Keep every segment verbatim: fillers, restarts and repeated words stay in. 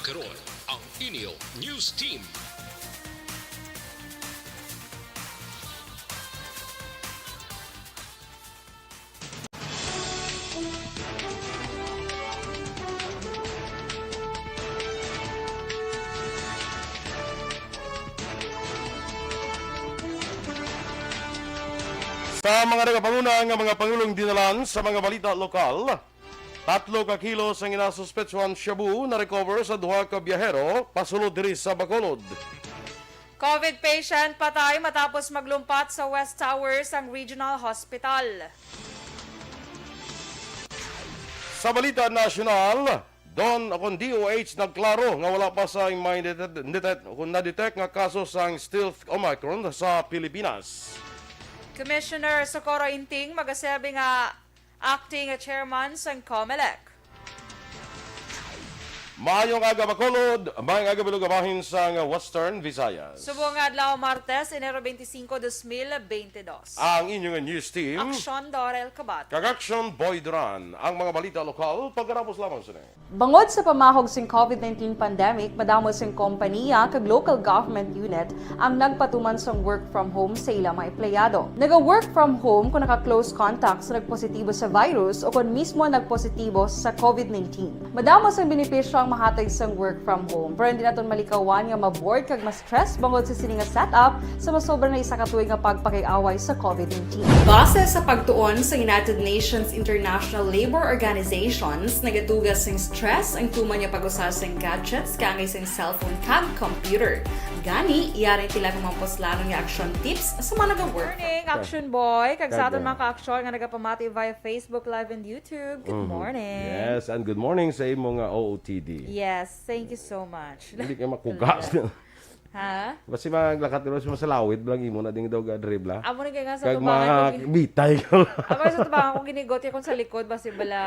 Teron, ang inyo news team. Sa mga nagapanguna nga mga pangulong dinalan sa mga balita lokal, tatlo ka kilo sang ginasuspetsuhan shabu na-recover sa duha ka biyahero pasulod diri sa Bacolod. COVID patient patay matapos maglumpat sa West Tower sang Regional Hospital. Sa balita nasyonal, DON o kon D O H nagklaro nga wala pa sa mga detect, detect, kung na-detect nga kaso sang stealth Omicron sa Pilipinas. Commissioner Socorro Inting magaserbi nga acting chairman sang COMELEC. Maayong aga, Bacolod. Maayong aga, Bilog, bahin sang Western Visayas. Subong nga adlaw, Martes, Enero twenty-five, dos mil twenty-two. Ang inyong news team, Aksyon Dorel Kabat. Kag Aksyon Boy Duran. Ang mga balita lokal, pagkatapos lamang sini. Bangod sa pamahog sing COVID nineteen pandemic, madamo sing kompaniya kag local government unit ang nagpatuman sang work from home sa ila mga empleyado. Naga-work from home kung naka-close contact sa nagpositibo sa virus o kon mismo nagpositibo sa COVID nineteen. Madamo sang benepisyo ang mahatag sang work from home, pero hindi naton malikawan nga ma-bored kag ma-stress bangod sa sini nga setup sa masobra na isa ka tuig nga pagpakig-away sa COVID nineteen. Base sa pagtuon sa United Nations International Labor Organizations, nagatuga sing stress ang tuman nga pag-usa sing gadgets kaangay sing cellphone kag computer. Gani, yari sila nga mga puslanon nga action tips sa mga naga-work. Morning, Action Boy, kag sa aton mga ka-action nga nagapamati via Facebook Live and YouTube. Good morning. Yes, and good morning sa imo nga O O T D. Yes, thank you so much. Hindi kayo makugas. Ha? Basi maglakat ka, basi masalawit lang imo na ding daw gadre bla. Amo ni kay nga sa tubangan ko gi- bitay ka. Amo sa tubangan ko ginigot ya kung sa likod basi bala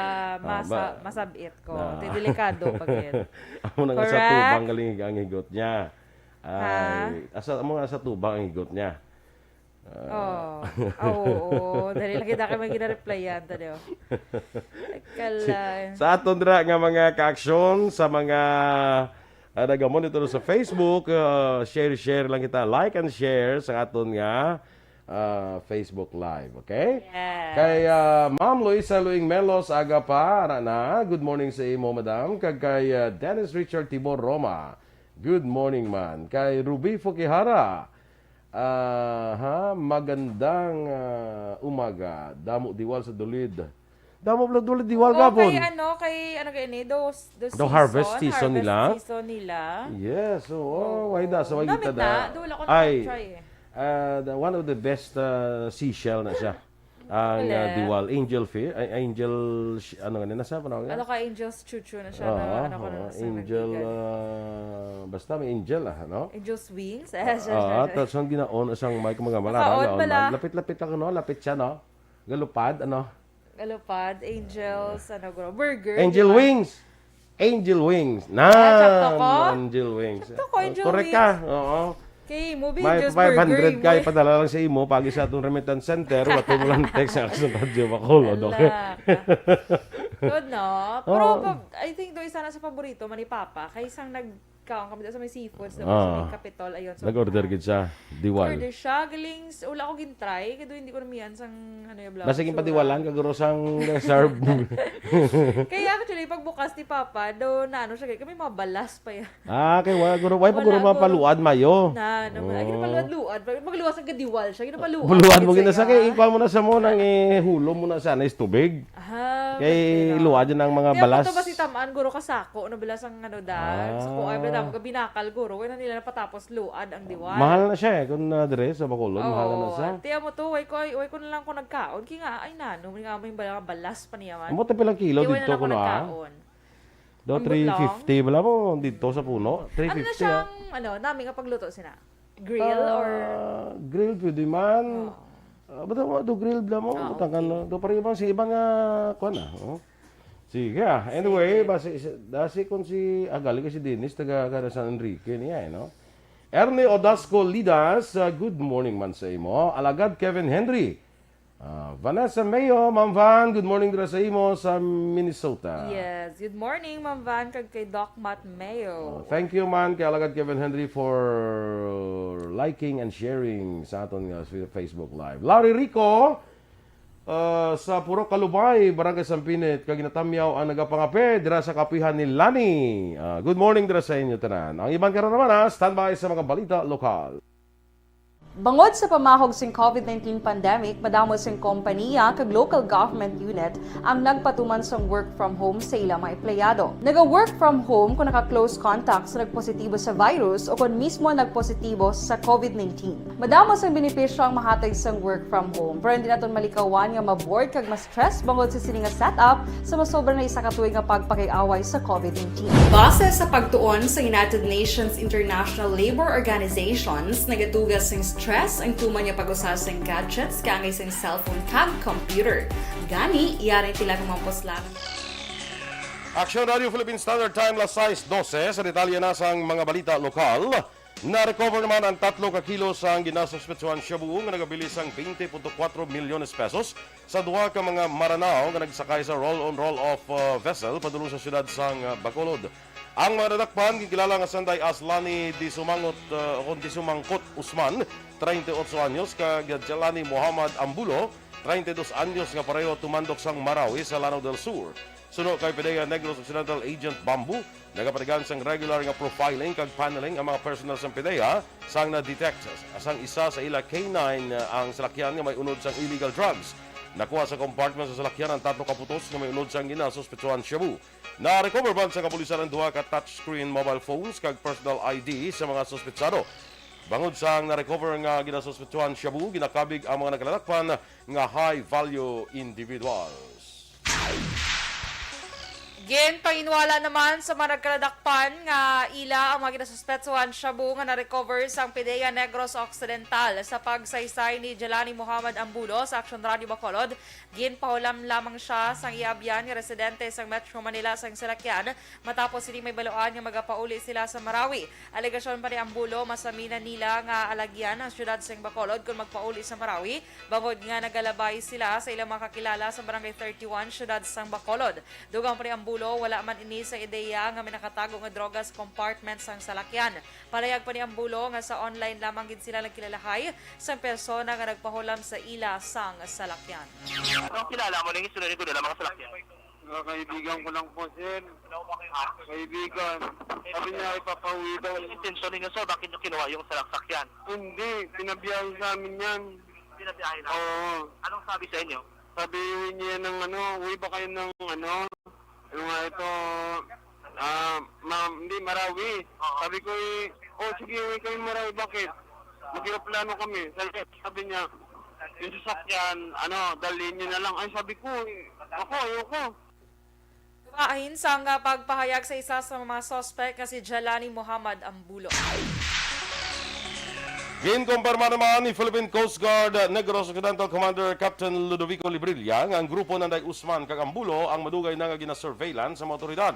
masa, masabit ko. Te delikado pa gid. Amo na nga sa tubang galing ang higot niya. Ay, asa mo nga sa tubang ang higot niya. Ah. Oh. Ah, oo. Dali lang kita kay may ginareplyan ta daw. Kalay. Sa aton dira nga mga ka-aksyon, sa mga ah, nagamonitor sa Facebook, ah, share, share lang kita. Like and share sa aton nga ah, Facebook Live, okay? Yes. Kay ah, Ma'am Luisa Luing Melos, aga pa, ara na. Good morning sa imo, madam. Kag kay ah, Dennis Richard Tibor Roma, good morning man. Kay Ruby Fukihara, ah, ha, magandang ah, umaga. Damo diwal sa Dulid. Damo bala Dulid diwal gapon. Kay ano, kay ano kay ni, those, those season, harvest season nila. Harvest season nila. Yes, oo. Wala da sa wala kita da. Ay, ah, the, one of the best ah, seashell na siya. Ang ah, diwal, angel fish, ay, angel, sh- ano nga, nasa pa na? Ano ka, angel's chuchu na siya na, ano ka na, angel, ah, basta may angel, ah, no? Angel's wings? Ah, tapos ang ginaon, isang may mga malala, lapit-lapit lang, no? Lapit siya, no? Galupad, ano? Galupad, angels, ano, gro-, burger, angel wings. Angel wings. Na, ah, sakto ko? Angel wings. Sakto ko, angel wings. Correct ka. Oo. Kay mo, may five hundred kay padala lang sa imo, pagi sa atong remittance center, bato mo lang text sa Action Radio Bacolod, okay? Good, no? Pero I think do isa na sa paborito man ni Papa, kay isang nagkaon kami sa may seafoods, sa may Capitol, ayun. Nag-order gid siya, diwal. Order siya, galing, wala ko gin-try, kay do hindi ko namian sang, ano, yung blasura. Basta yung padiwalan, kaguro sang serve. Kaya actually, pagbukas ni Papa, do na ano siya, kay kami mga balas pa yan. Ah, kay wala guro, wala pa guro mapaluad mayo. Na, naman. Ay, ginapaluad-luad. Magluwas ang gadiwal siya, ginapaluad. Buluan mo gina sa kay ikuan mo na sa mo nang ihulom mo na sa na is tubig. Ah, kay luad yun ang mga balas. Kaya ba si tamaan guro kasako na bilas ang ano da. Sa kuan ba damo ka binakal guro. Wala nila napatapos luad ang diwal. Mahal na siya eh kung na dire sa Bacolod, mahal na siya. Tiya mo to, way ko, way ko na lang ko nagkaon. Kaya nga, ay nano, nga may balas pa niya man. Amo ta pilang kilo dito ko na. Do three fifty bala mo dito sa puno. Three fifty. Ano na siyang, ano, nami nga pagluto sina? Grill or? Ah, grill pwede man. Ah, ba't mo do grill bala mo? Butang ka na. Do pareho bang sa iba nga, kuwan na, oh. Sige, ah. Anyway, basi, dasi kung si, ah, galing si Dennis, taga, taga San Enrique niya, eh, no? Ernie Odasco Lidas, ah, good morning man sa imo. Alagad Kevin Henry, Ah, Vanessa Mayo, Ma'am Van, good morning dira sa imo sa Minnesota. Yes, good morning, Ma'am Van, kag kay Doc Matt Mayo. Oh, thank you man kay Alagad Kevin Henry for liking and sharing sa aton nga Facebook Live. Larry Rico, ah, sa Purok Kalubay, Barangay Sampinit, kag ginatamyaw ang nagapangape dira sa kapihan ni Lani. Ah, good morning dira sa inyo tanan. Ang iban karon naman, ha, standby sa mga balita lokal. Bangod sa pamahog sing COVID nineteen pandemic, madamo sing kompanya kag local government unit ang nagpatuman sang work from home sa ila mga empleyado. Naga-work from home kung naka-close contact sa nagpositibo sa virus o kon mismo nagpositibo sa COVID nineteen. Madamo sang benepisyo ang mahatag sang work from home, pero hindi naton malikawan nga ma-bored kag ma-stress bangod sa sini nga setup sa masobra na isa ka tuig nga pagpakig-away sa COVID nineteen. Base sa pagtuon sa United Nations International Labour Organizations, nagatuga sing stress ang tuman nga pag-usa sing gadgets kaangay sing cellphone kag computer. Gani, yari sila nga mga puslan. Action Radio Philippine Standard Time, las sais dose. Sa detalye na sang mga balita lokal, na-recover naman ang tatlo ka kilo sang ginasuspetsuhan shabu nga nagabilin sang twenty point four milyones pesos sa duha ka mga Maranao nga nagsakay sa roll-on roll-off, uh, vessel padulong sa siyudad sang, uh, Bacolod. Ang mga nadakpan ginkilala nga sanday as Lani Disumangot, uh, o kon Disumangkot Usman, treinta y ocho anyos, kag Jalani Muhammad Ambulo, treinta y dos anyos, nga pareho tumandok sang Marawi sa Lanao del Sur. Suno kay PDEA Negros Occidental Agent Bambu, nagapatigan sang regular nga profiling kag paneling ang mga personnel sang PDEA sang na-detect sang isa sa ila K nine ang salakyan nga may unod sang illegal drugs. Nakuha sa compartment sa salakyan ang tatlo ka putos nga may unod sang ginasuspetsuhan shabu. Na-recover man sa kapulisan ang duha ka touchscreen mobile phones kag personal I D sa mga suspetsado. Bangod sang na-recover nga ginasuspetsuhan shabu, ginakabig ang mga nagkalatakpan nga high-value individuals. Ginpahinwala naman sa mga nagkaladakpan nga ila ang mga ginasuspetsuhan shabu nga na-recover sang PDEA Negros Occidental. Sa pagsaysay ni Jelani Muhammad Ambulo sa Action Radio Bacolod, ginpahulam lamang siya sang iya abyan nga residente sang Metro Manila sang salakyan matapos sini may baluan nga magapauli sila sa Marawi. Alegasyon pa ni Ambulo, masami na nila nga alagyan ang siyudad sang Bacolod kon magpauli sa Marawi, bangod nga nagalabay sila sa ilang mga kakilala sa Barangay thirty-one, siyudad sang Bacolod. Dugang pa ni Ambulo, wala man ini sa ideya nga may nakatago nga droga sa compartment sang salakyan. Palayag pa ni Ambulo nga sa online lamang gid sila nagkilalahay sang persona nga nagpahulam sa ila sang salakyan. Anong kilala mo ning isunod ni Kuya mga salakyan? Mga kaibigan ko lang po, sir. Kaibigan. Sabi niya, ipapauwi daw. Anong intensyon ninyo, sir? Bakit nyo kinuha yung salak-, sakyan? Hindi, pinabiyahe sa amin yan. Pinabiyahe na. Oo. Anong sabi sa inyo? Sabi niya ng ano, uwi ba kayo ng ano? Ano nga ito? Ah, ma, hindi, Marawi. Sabi ko, eh, oh, sige, uwi kayo Marawi. Bakit? Mag-aeroplano kami. Sabi, sabi niya, yung sasakyan, ano, dalhin niyo na lang. Ay, sabi ko, eh, ako, ayoko. Bahin sang, ah, pagpahayag sa isa sa mga suspect nga si Jelani Muhammad Ambulo. Ginkumpirma naman ni Philippine Coast Guard Negros Occidental Commander Captain Ludovico Librilla nga ang grupo nanday Usman kag Ambulo ang madugay na nga ginasurveillance sa mga otoridad.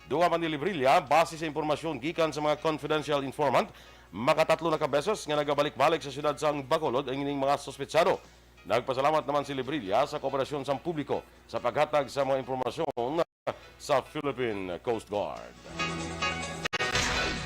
Dugang pa ni Librilla, base sa impormasyon gikan sa mga confidential informant, makatatlo na ka beses nga nagabalik-balik sa siyudad sang Bacolod ang ining mga suspetsado. Nagpasalamat naman si Librilla sa kooperasyon sang publiko sa paghatag sa mga impormasyon sa Philippine Coast Guard.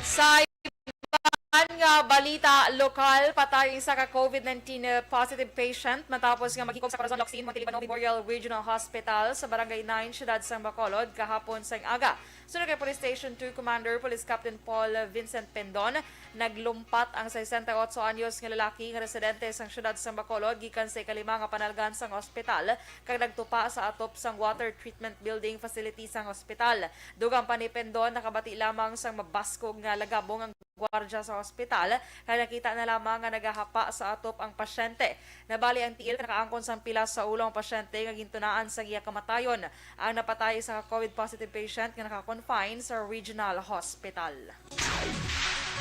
Sa iban nga balita lokal, patay ang isa ka COVID nineteen positive patient matapos nga maghikog sa Corazon Locsin Montelibano Memorial Regional Hospital sa Barangay nine, siyudad sang Bacolod, kahapon sang aga. Suno kay Police Station two Commander Police Captain Paul Vincent Pendon, naglumpat ang sesenta y ocho anyos nga lalaki nga residente sang siyudad sang Bacolod gikan sa ikalima nga panalgan sang ospital kag nagtupa sa atop sang water treatment building facility sang ospital. Dugang pa ni Pendon, nakabati lamang sang mabaskog nga lagabong ang gwardya sa ospital kag nakita na lamang nga nagahapa sa atop ang pasyente. Nabali ang tiil kag nakaangkon sang pilas sa ulo ang pasyente nga gintunaan sang iya kamatayon. Ang napatay, isa ka COVID positive patient nga naka-confine sa regional hospital.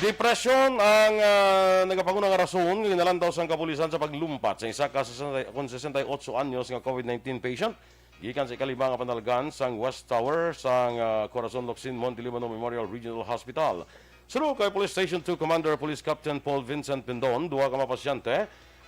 Depresyon ang, ah, nagapanguna nga rason nga ginalantaw sang kapulisan sa paglumpat sa isa ka sesenta, kon sesenta y ocho anyos nga COVID nineteen patient gikan sa ikalima nga panalgan sang West Tower sang, ah, Corazon Locsin Montelibano Memorial Regional Hospital. Suno kay Police Station two Commander Police Captain Paul Vincent Pindon, duha ka mga pasyente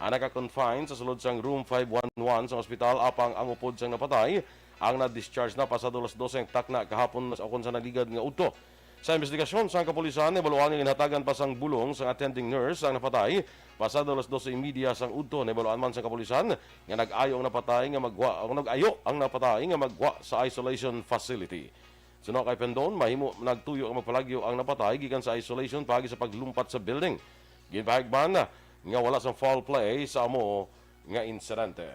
ang naka-confine sa sulod sang room five one one sa ospital, apang ang upod sang napatay ang na-discharge na pasado alas dose ang takna kahapon sa, ukon sa nagligad nga udto. Sa investigasyon sang kapulisan, nahibaluan nga ginhatagan pa sang bulong sang attending nurse ang napatay pasado alas dose y media sang udto. Nahibaluan man sang kapulisan nga nag-ayo ang napatay nga magwa-, nag-ayo ang napatay nga magwa sa isolation facility. Suno kay Pendon, mahimo nagtuyo ang magpalagyo ang napatay gikan sa isolation paagi sa paglumpat sa building. Ginpahayag man nga wala sang foul play sa amo nga insidente.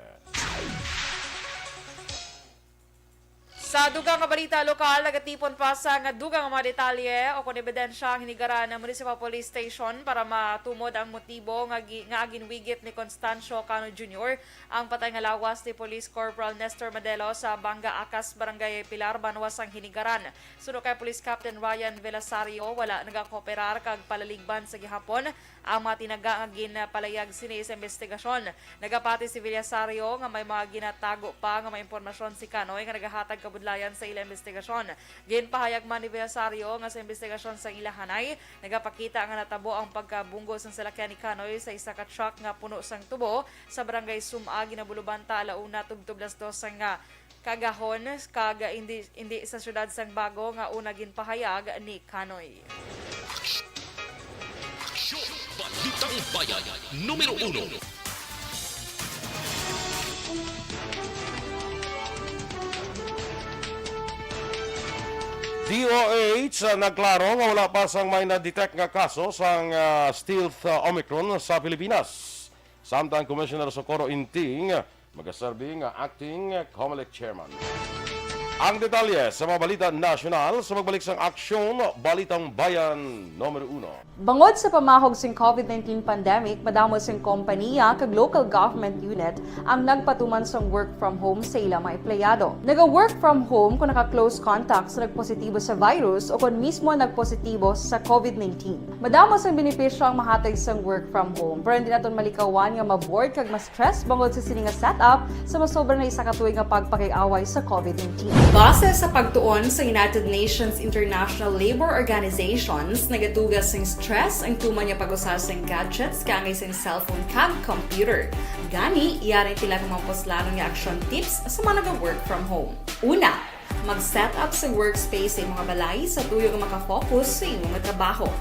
Sa dugang nga balita lokal, nagatipon pa sang dugang nga mga detalye o kon ebidensya ang Hinigaran Municipal Police Station para matumod ang motibo nga gi-, nga ginwigit ni Constancio Cano Junior ang patay nga lawas ni Police Corporal Nestor Madelo sa Banga Akas, Barangay Pilar, banwa sang Hinigaran. Suno kay Police Captain Ryan Velasario, wala nagakooperar kag palaligban sa gihapon ang mga tinaga nga ginpalayag sini sa investigasyon. Nagapati si Villasario nga may mga ginatago pa nga mga impormasyon si Canoy nga nagahatag kabudlayan sa ila investigasyon. Ginpahayag man ni Villasario nga sa investigasyon sang ila hanay, nagapakita nga natabo ang pagkabunggo sang salakyan ni Canoy sa isa ka truck nga puno sang tubo sa barangay Sum-a, Guinabuluban, ta alauna tubtob alas dos nga kaagahon, kag indi, indi sa siyudad sang Bago nga una ginpahayag ni Canoy. Aksyon! Balitang Bayan, numero uno. D O H, ah, nagklaro nga wala pa sang may na-detect nga kaso sang, ah, stealth, ah, Omicron sa Pilipinas. Samtang Commissioner Socorro Inting, magaserbi nga acting Comelec chairman. Ang detalye sa mga balita nasyonal sa pagbalik sang Aksyon, Balitang Bayan numero uno. Bangod sa pamahog sing covid nineteen pandemic, madamo sing kompanya kag local government unit ang nagpatuman sang work from home sa ila mga empleyado. Naga-work from home kung naka-close contact sa nagpositibo sa virus o kon mismo nagpositibo sa covid nineteen. Madamo sang benepisyo ang mahatag sang work from home, pero hindi naton malikawan nga ma-bored kag ma-stress bangod sa sini nga setup sa masobra na isa ka tuig nga pagpakig-away sa covid nineteen. Base sa pagtuon sa United Nations International Labour Organizations, nagatuga sing stress ang tuman nga pag-usa sing gadgets kaangay sing cellphone kag computer. Gani, yari ang pila ka mga puslanon nga action tips sa mga naga-work from home. Una, mag-set up sa workspace sa imo nga balay sa tuyo nga makafocus sa imo nga trabaho.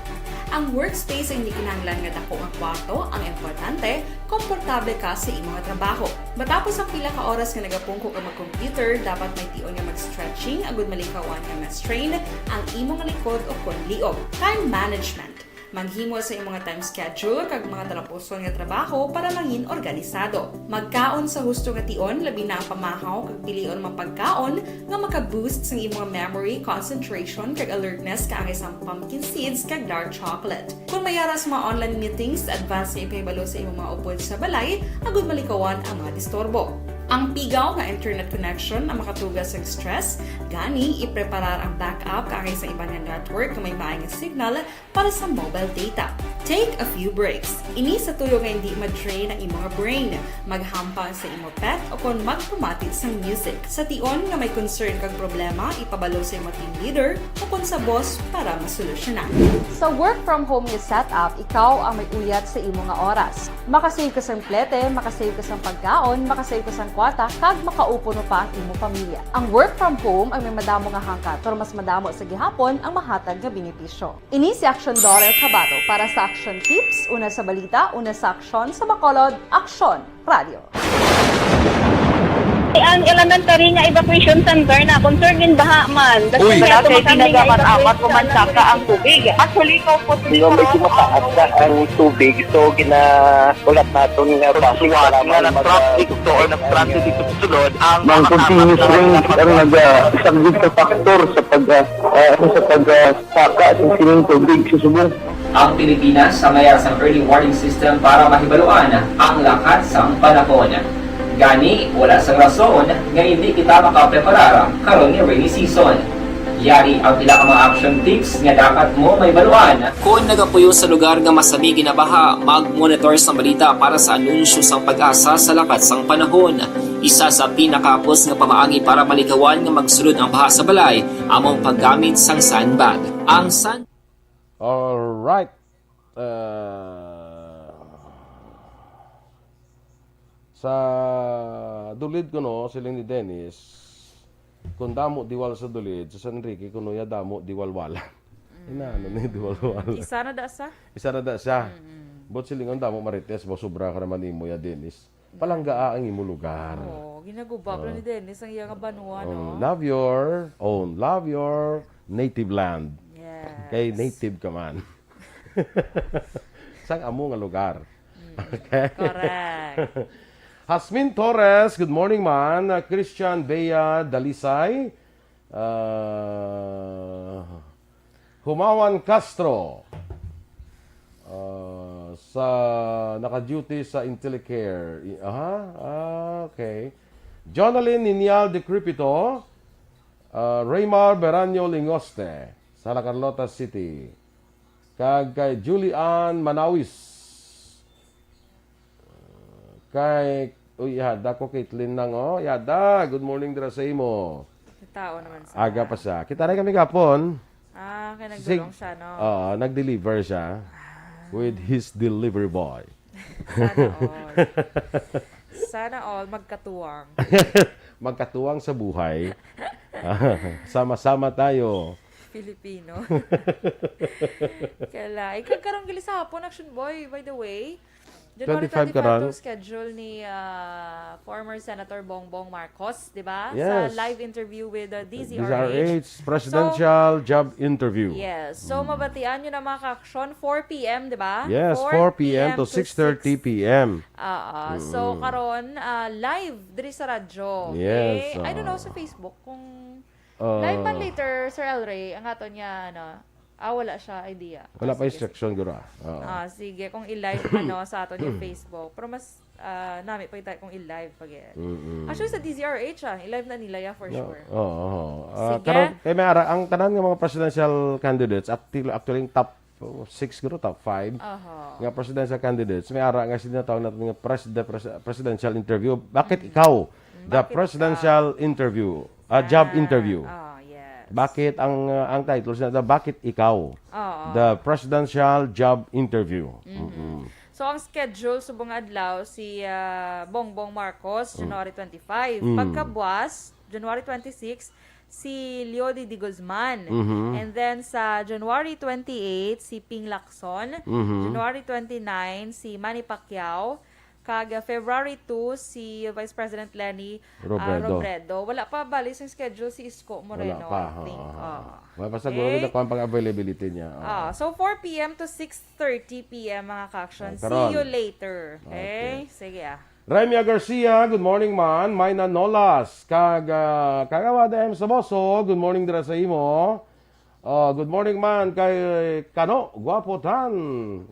Ang workspace ay hindi kinahanglan nga dako nga kwarto, ang importante, komportable ka sa imo nga trabaho. Matapos ang pila ka oras nga nagapungko ka mag-computer, dapat may tion nga mag-stretching agud malikawan nga ma-strain ang imo nga likod o kon liog. Time management. Maghimo sa imo nga time schedule kag mga talapuson nga trabaho para mangin organisado. Magkaon sa husto nga tion, labi na ang pamahaw kag pilion mga pagkaon nga maka-boost sang imo nga memory, concentration, kag alertness, kaangay sang pumpkin seeds kag dark chocolate. Kon may ara sa mga online meetings, advance nga ipahibalo sa imo mga upod sa balay agud malikawan ang mga disturbo. Ang pigaw nga internet connection ang makatuga sang stress, gani ipreparar ang backup kaangay sa iban nga network nga may maay nga signal para sa mobile data. Take a few breaks. Ini sa tuyo nga hindi ma-drain ang imo nga brain. Maghampang sa imo pet o kon magpamati sang music. Sa tion nga may concern kag problema, ipabalo sa imo team leader o kon sa boss para masolusyonan. Sa work from home nga setup, ikaw ang may uyat sa imo nga oras. Makasave ka sang plete, makasave ka sang pagkaon, makasave ka sang kwarta, kag makaupuno pa ang imo pamilya. Ang work from home ang may madamo nga hangkat, pero mas madamo sa gihapon ang mahatag nga benepisyo. Ini si Aksyon Dorel Cabato para sa Aksyon Tips, una sa balita, una sa aksyon, sa Bacolod, Aksyon Radio. Ang elementary nga evacuation center na concern in baha man. Uy. Wala kay pinagamat-amat, pumansaka ang tubig. Actually, ikaw po, hindi ko mataas na ang tubig. So, gina-, ulat naton nga base nga lang mag-, traffic to or nag-traffic ito sulod ang mga continuous rain ang nag-, ah, isang sa factor sa pag-, ah, ah, sa pag-, ah, saka sa sining tubig sa subong. Ang Pilipinas sa mayar sang early warning system para mahibaluan ang lakat sang panahon. Gani, wala sang rason nga hindi kita makapreparar karon ni rainy season. Yari ang pila ka mga action tips nga dapat mo mahibaluan. Kon nagapuyo sa lugar nga masami ginabaha, mag-monitor sang balita para sa anunsyo sang PAGASA sa lakat sang panahon. Isa sa pinakahapos nga pamaagi para malikawan nga magsulod ang baha sa balay amo ang paggamit sang sandbag. Ang sand- Alright. Uh, Sa Dulid kuno, siling ni Dennis, kung damo diwal sa Dulid, sa San Enrique kuno ya damo diwalwalan. Inaano ni diwalwalan? Isa na da sa? Isa na da siya. Mm-mm. But siling ang damo Marites, mo sobra ka naman nimo ya, Dennis. Palanggaa ang imo lugar. Oh, ginaguba pala ni Dennis ang iya nga banwa, Oh, no? Love your own. Love your native land. Yes. Kay native ka man. Sang amo nga lugar. Mm, okay. Correct. Hasmin Torres, good morning, man. Uh, Christian Bea Dalisay. Uh, Humawan Castro. Uh, sa naka-duty sa Intellicare. I- Aha, ah, okay. Jonalyn Ninial Decrepito, uh, Raymar Beranyo Lingoste, Santa Carlota City. Kag kay Julian Manawis. Kay, uy, ihada ko, Caitlyn nang, oh. Ihada, good morning dira sa imo. Tao naman sa Aga pa siya. Kita na kami gapon. Ah, kay Sig- nagdulong siya, no? Oo, nag-deliver siya Ah. with his delivery boy. Sana all. Sana all magkatuwang. Magkatuwang sa buhay. Sama-sama tayo. Filipino. Kala, ikaw karong gali sa hapon, Action Boy, by the way. January twenty-five twenty-five karon? To schedule ni, ah, former Senator Bongbong Marcos, di ba? Yes. Sa live interview with, uh, D Z R H. D Z R H, presidential So, job interview. Yes. So, Mm. mabatian nyo na, mga ka-action, four p m, di ba? Yes, four p m to six thirty p m. Oo. So, Mm. karon, ah, live diri sa radyo. Yes, Okay? I don't know oo. sa Facebook kung Uh, Live man later, Sir El Rey, ang aton niya, ano, ah, wala siya idea. Wala Ah, pa sige, instruction, sige. guro, ah. Oo. Ah, sige, kung i-live, ano, sa aton yung Facebook. Pero mas, ah, nami pa tayo kung i-live pag Mm-mm. Actually, sa D Z R H, ah, i-live na nila, yeah, for No, sure. oo, oo. Ah, Sige. karon, kay may ara, ang tanan nga mga presidential candidates, actually, actually, yung top, oh, six, guro, top five Aha. nga presidential candidates, may ara nga sinatawag natin nga pres-, the pres-, presidential interview. Bakit Mm. ikaw? Mm, The bakit presidential ikaw? interview. Ah, job Ah, interview. Oh, yes. Bakit ang, uh, ang title sa, the Bakit Ikaw? Oo. The Presidential Job Interview. Mhm. Mm-mm. So, ang schedule subong adlaw si, ah, Bongbong Marcos, Mm. January twenty-five. Mm. Pagkabuas, January twenty-six, si Leody De Guzman. Mhm. And then sa January twenty-eight, si Ping Lacson. Mhm. January twenty-nine, si Manny Pacquiao. Kag, ah, February two, si Vice President Leni, ah, Robredo. Robredo. Wala pa bali sing schedule si Isko Moreno, Wala pa, I think. ha, ha, ha. Oo. Wala pa sa Okay. guro, nakuha ang pag-availability niya. Oo. Ah, so four p m to six thirty p m, mga ka-action. Ah, See karon. you later. Okay? Okay. Sige, ah. Remia Garcia, good morning, man. Mayna Nolas, kag, ah, Kagawad M Saboso, good morning dira sa imo. Oh, good morning, man, kay Kano Guapo Tan.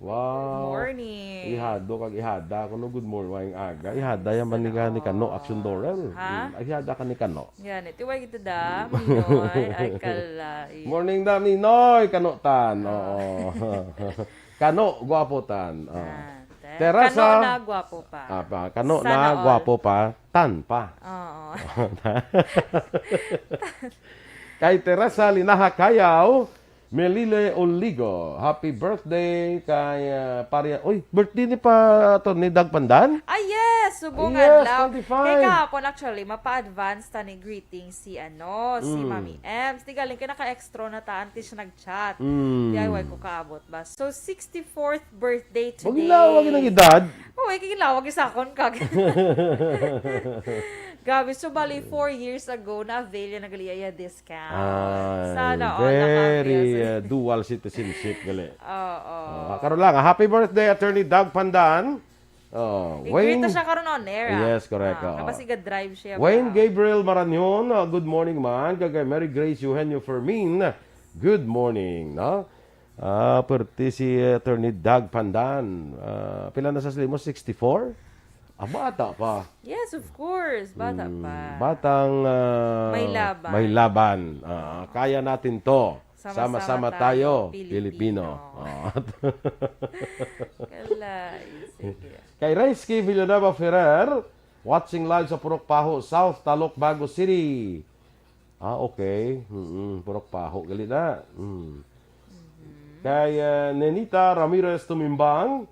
Wow. Good morning. Ihado kag ihada kuno, good morning, aga. Ihada yan man ni, ni Kano, Action Dorel. Ha? Mm, ihada ka ni Kano. Yan, ito, wag ito da, Minoy. Ay, kalai. Morning da, Minoy, Kano Tan. Ah. Oo. Kano Guapo Tan. Oh. Ah, te-, Terasa. Kano na gwapo pa. Ah, pa. Kano Sana na all. gwapo pa, tan pa. Oo. Kay Teresa Linaha Cayaw, Melile Oligo, happy birthday kay, ah, pare-, uy, birthday ni pa Attorney Doug Pandan? Ah, yes! Subong Yes, adlaw. twenty-five. Kay kahapon, actually, mapa-advance ta ni greeting si, ano, si Mm. Mami Ems. Di galing kay naka-extra na ta, antes siya nag-chat. Mm. Di ay, way ko kaabot ba? So, sixty-fourth birthday today. Wag ilawag ang edad. Oh, ay, kay ilawag isa akon kag. Grabe, so bali, four years ago, na-avail niya na gali iya discount. Ah, Sana all very, naka-avail sa uh, dual citizenship gali. Oo. Oh, karon lang, happy birthday, Attorney Doug Pandan. Oh, I-greet Wayne. na siya karon on air, ah. Yes, correct, Ah, oo. Kapag siga-drive siya Wayne pa. Gabriel Marañon, uh, good morning, man. Kag kay Mary Grace Eugenio Fermin, good morning, no? Ah, perti si Attorney Doug Pandan. Ah, pila na sa limo? Sixty-four? Ah, bata pa. Yes, of course. Bata Mm, pa. batang, ah, May laban. may laban. Ah, kaya natin to. Sama-sama Sama-sama tayo, tayo, Pilipino. Pilipino. Ah. Kalay, sige. Kay Reski Villanueva Ferrer, watching live sa Purok Paho, South Talok, Bago City. Ah, okay. Mm-mm. Purok Paho, gali na. Mm. Mhm. Kay, ah, Nenita Ramirez Tumimbang,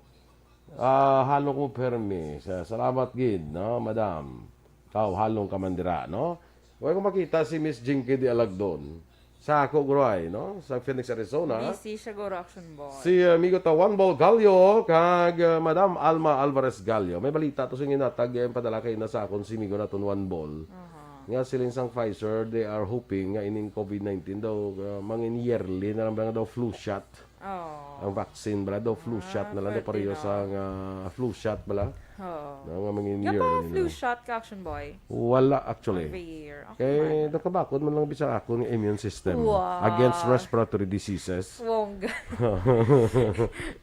Ah, halong ko permi. Sa-, salamat gid, no, madam. Ikaw, halong ka man dira, no? Way ko makita si Miss Jinky de Alagdon. Sa ako, Groy, no? Sa Phoenix, Arizona. Busy siya, guro, Action Boy. Si, uh, amigo ta, Juan Bol Gallo, kag, uh, Madam Alma Alvarez Gallo. May balita to sa inyo natag, eh, padala kay na sa akon si amigo naton Juan Bol. Aha. Nga siling sang Pfizer, they are hoping nga ining COVID nineteen daw, uh, mangin yearly na lang ba nga daw flu shot. Oh. Ang vaccine bala daw, flu Ah, shot na lang daw, pwede pareho na. Sang, ah, flu shot bala. Oo. Na nga mangin Nga year, pa you flu know. Shot ka, Action Boy? Wala, actually. Every year. Okay, Kay man. Nakabakod man lang bisag ako ng immune system Wow. against respiratory diseases. Wong.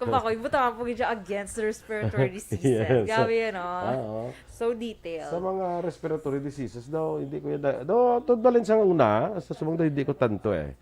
Kung ako, ibutang po siya against respiratory diseases. Yes. Grabe yan, oh. Oo. So detailed. Sa mga respiratory diseases daw, hindi ko yan, daw, tudbalin sa una, sa sumang daw, hindi ko tanto eh.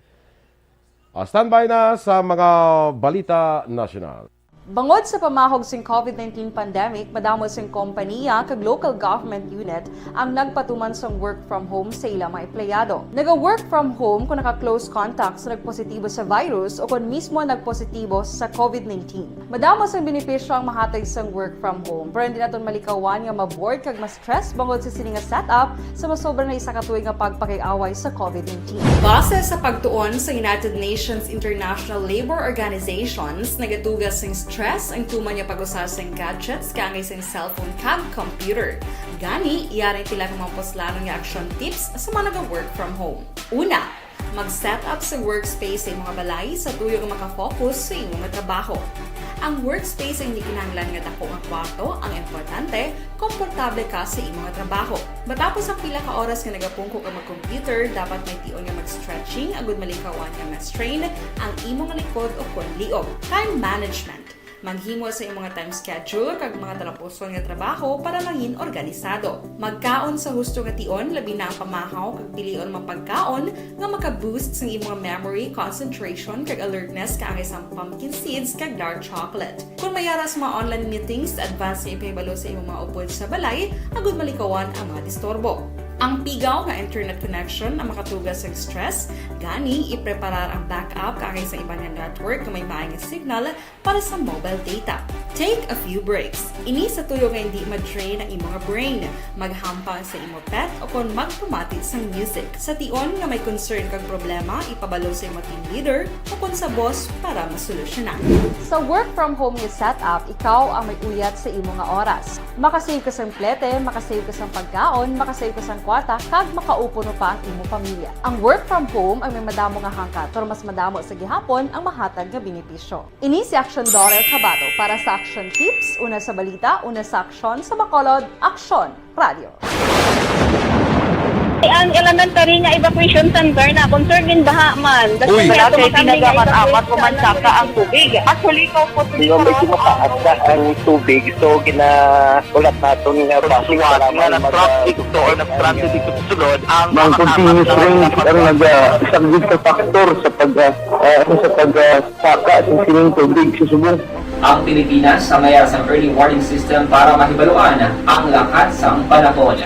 Ah, standby na sa mga balita nasyonal. Bangod sa pamahog sing COVID nineteen pandemic, madamo sing kompaniya kag local government unit ang nagpatuman sang work from home sa ilang mga empleyado. Naga-work from home kung naka-close contact sa nagpositibo sa virus o kon mismo nagpositibo sa COVID nineteen. Madamo sang benepisyo ang mahatag sang work from home, pero hindi naton malikawan nga ma-bored kag ma-stress bangod sa sini nga setup sa masobra na isa ka tuig nga pagpakig-away sa COVID nineteen. Base sa pagtuon sa United Nations International Labour Organizations, nagatuga sing stress ang tuman nga pag-usa sing gadgets kaangay sing cellphone kag computer. Gani, yari ang pila ka mga puslanon nga action tips sa mga naga-work from home. Una, mag-set up sa workspace sa imong balay sa tuyo nga makafocus sa imong trabaho. Ang workspace ay hindi kinahanglan nga dako nga kwarto, ang importante, komportable ka sa imong trabaho. Matapos ang pila ka oras nga nagapungko ka mag-computer, dapat may tion nga mag-stretching agud malikawan nga ma-strain ang imong likod o kon liog. Time management. Maghimo sa imong time schedule kag mga talapuson nga trabaho para mangin organisado. Magkaon sa husto nga tion, labi na ang pamahaw kag pilion mga pagkaon nga maka-boost sang imong memory, concentration, kag alertness kaangay sang pumpkin seeds kag dark chocolate. Kung may ara sa mga online meetings, advance nga ipahibalo sa imong mga upod sa balay agud malikawan ang mga disturbo. Ang pigaw nga internet connection ang makatuga sang stress, gani ipreparar ang backup kaangay sa iban nga network nga may maay nga signal para sa mobile data. Take a few breaks. Ini sa tuyo nga hindi ma-drain ang imo nga brain. Maghampang sa imo pet o kon magpamati sang music. Sa tion nga may concern kag problema, ipabalo sa imo team leader o kon sa boss para masolusyonan. Sa work from home nga setup, ikaw ang may uyat sa imo nga oras. Makasave ka sang plete, makasave ka sang pagkaon, makasave ka sang kwarta, kag makaupo pa ang imo pamilya. Ang work from home ang may madamo nga hangkat, pero mas madamo sa gihapon ang mahatag nga benepisyo. Ini si Action Dorel Cabato para sa Action Tips, una sa balita, una sa aksyon, sa Bacolod, Aksyon Radio. Ang elementary nga evacuation center na concerned din baha man. Uy. Wala kay tinaga man amat o mansaka ang tubig. Actually, ko po. Di ba, medyo mataas na ang tubig, so ginaulat naton nga basi Suwat nga nag-traffic to or nag-transit dito sa sulod ang Ang mga continuous kasama rain ang naga-, saglit sa factor sa pag, ah, ah, sa pag, ah, Saka sa sining tubig sa subong. Ang Pilipinas, sa mayar sang early warning system para mahibaluan ang lakat sang panahon.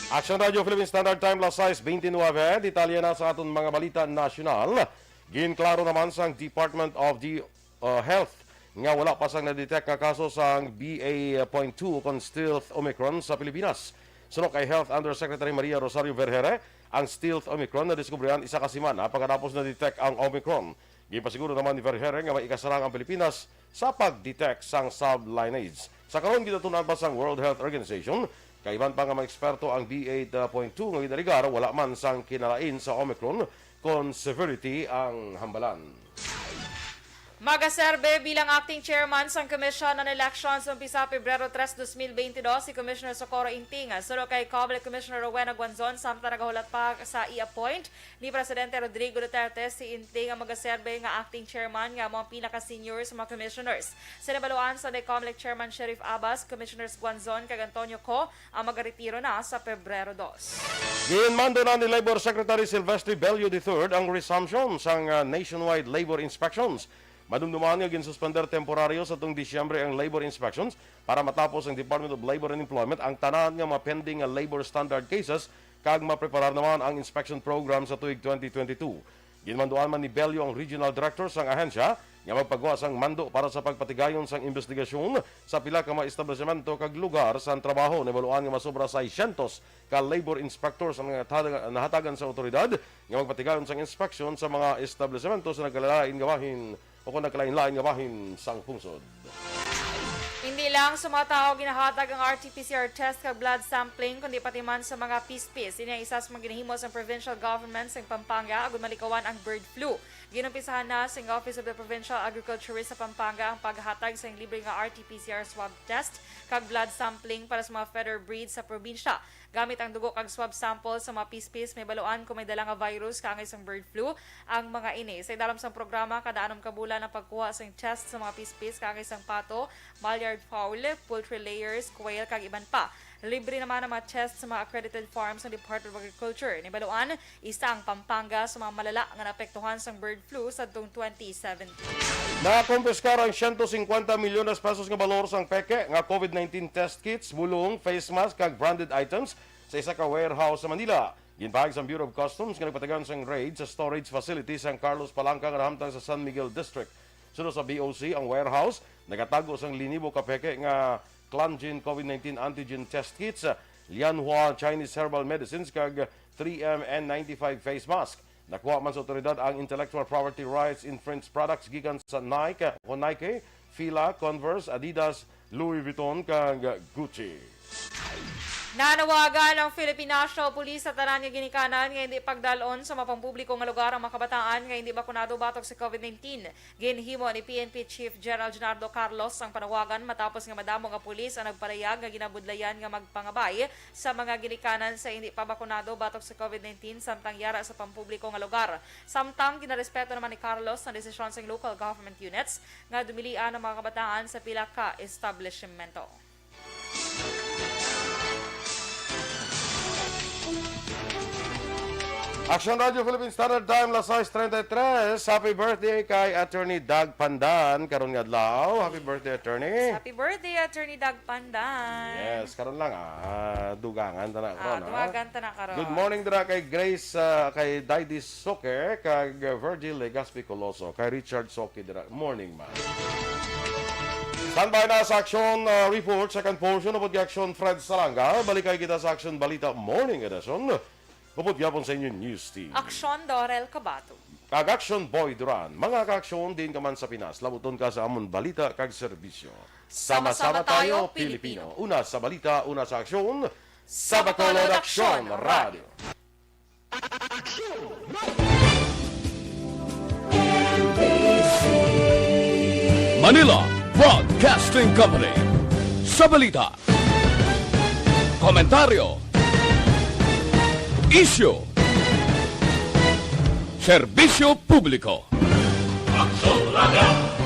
Action Radio Philippine Standard Time, las sais beintinuebe. Detalye na sa aton mga balita nasyonal. Ginklaro naman sang Department of the uh, Health nga wala pa sang na-detect nga kaso sang B A point two kon stealth Omicron sa Pilipinas. Suno kay Health Undersecretary Maria Rosario Vergeire, ang stealth Omicron nadiskubrihan isa ka semana pagkatapos na-detect ang Omicron. Ginpasiguro naman ni Vergeire nga may ikasarang ang Pilipinas sa pag-detect sang sublineage. Sa karon, ginatun-an pa sang World Health Organization kay iban pa nga mga eksperto ang B A point two nga ginaligar wala man sang kinalain sa Omicron kon severity ang hambalan. Magaserbe bilang acting chairman sang Commission on Elections umpisa Pebrero tres, dos mil beintidos si Commissioner Socorro Inting. Suno kay Comelec Commissioner Rowena Guanzon, samtang nagahulat pa sa i-appoint ni Presidente Rodrigo Duterte, si Inting ang magaserbe nga acting chairman nga amo ang pinaka-senior sa mga commissioners. Sa nabaluan sa ni Comelec Chairman Sheriff Abbas, Commissioners Guanzon kag Antonio Co ang magaretiro na sa Pebrero dos. Ginmando na ni Labor Secretary Silvestre Bello the third ang resumption sang, ah, nationwide labor inspections. Madumduman nga ginsuspender temporaryo sa tung Disyembre ang labor inspections para matapos ang Department of Labor and Employment ang tanan nga mga pending nga labor standard cases kag mapreparar naman ang inspection program sa tuig twenty twenty-two. Ginmanduan man ni Bello ang regional director sang ahensya nga magpagwa sang mando para sa pagpatigayon sang imbestigasyon sa pila ka mga establisimento kag lugar sang trabaho. Nabaluan nga masobra seiscientos ka labor inspectors ang nahatagan, nahatagan sa awtoridad nga magpatigayon sang inspeksyon sa mga establisimento sa nagkalain nga bahin o kung nagkalain-lain nga bahin sang pungsod. Hindi lang sa mga tawo ginahatag ang R T P C R test kag blood sampling, kundi pati man sa mga pispis. Ini ang isa sa mga ginahimo sang provincial government sang Pampanga agud malikawan ang bird flu. Ginumpisahan na sang Office of the Provincial Agriculturist sa Pampanga ang paghatag sang libre nga R T P C R swab test kag blood sampling para sa mga feather breed sa probinsya. Gamit ang dugo kag swab sample sa mga pispis, mabaluan kung may dala nga virus kaangay sang bird flu ang mga ini. Sa idalom sang programa, kada anom ka bulan ang pagkuha sang test sa mga pispis kaangay sang pato, mallard fowl, poultry layers, quail, kag iban pa. Libre naman ang mga test sa mga accredited farms ng Department of Agriculture. Nabaluan, isa ang Pampanga sa mga malala nga naapektuhan sang bird flu sadtong twenty seventeen. Nakumpiskar ang siyento singkwenta milyones pesos nga balor sang peke nga COVID nineteen test kits, bulong, face mask, kag branded items sa isa ka warehouse sa Manila. Ginpahayag sang Bureau of Customs nga nagpatigayon sang raid sa storage facility sang Carlos Palanca nga nahamtang sa San Miguel District. Suno sa B O C, ang warehouse nagatago sang linibo ka peke nga Clangen COVID nineteen antigen test kits, Lianhua Chinese herbal medicines, kag three M N ninety-five face mask. Nakuha man sa otoridad ang intellectual property rights infringed products gikan sa Nike o Nike, Fila, Converse, Adidas, Louis Vuitton, kag Gucci. Nanawagan ang Philippine National Police sa tanan nga ginikanan nga hindi pagdal-on sa mga pampubliko nga lugar ang mga kabataan nga hindi bakunado batok sa COVID nineteen. Ginhimo ni P N P Chief General Junardo Carlos ang panawagan matapos nga madamo nga pulis ang nagpalihag nga ginabudlayan nga magpangabay sa mga ginikanan sa hindi pa bakunado batok sa COVID nineteen samtang yara sa pampubliko nga lugar. Samtang ginarespeto naman ni Carlos ang desisyon sang local government units nga dumilian ang mga kabataan sa pila ka establishmento. Action Radio Philippine Standard Time, las sais treinta y tres. Happy birthday kay Attorney Doug Pandan karon nga adlaw. Happy birthday, Attorney. Happy birthday, Attorney Doug Pandan. Yes, karon lang, ah, dugangan ta na karon, ah. Dugangan ta na karon. Good morning dira kay Grace, ah, kay Daidy Soker, kag Virgil Legaspi Coloso, kay Richard Soki dira. Morning, ma'am. Standby na sa action, ah, report, second portion, upod kay Action Fred Salanga. Balikay kita sa Action Balita Morning Edition. Upod gyapon sa inyo news team. Action Dorel Cabato. Kag Action Boy Duran. Mga ka-action, diin ka man sa Pinas, labuton ka sa amon balita kag serbisyo. Sama-sama tayo, Pilipino. Una sa balita, una sa aksyon. Sa Bacolod Aksyon Radio. Manila Broadcasting Company. Sa balita, komentaryo, isyu, serbisyo publiko. Aksyon Radio.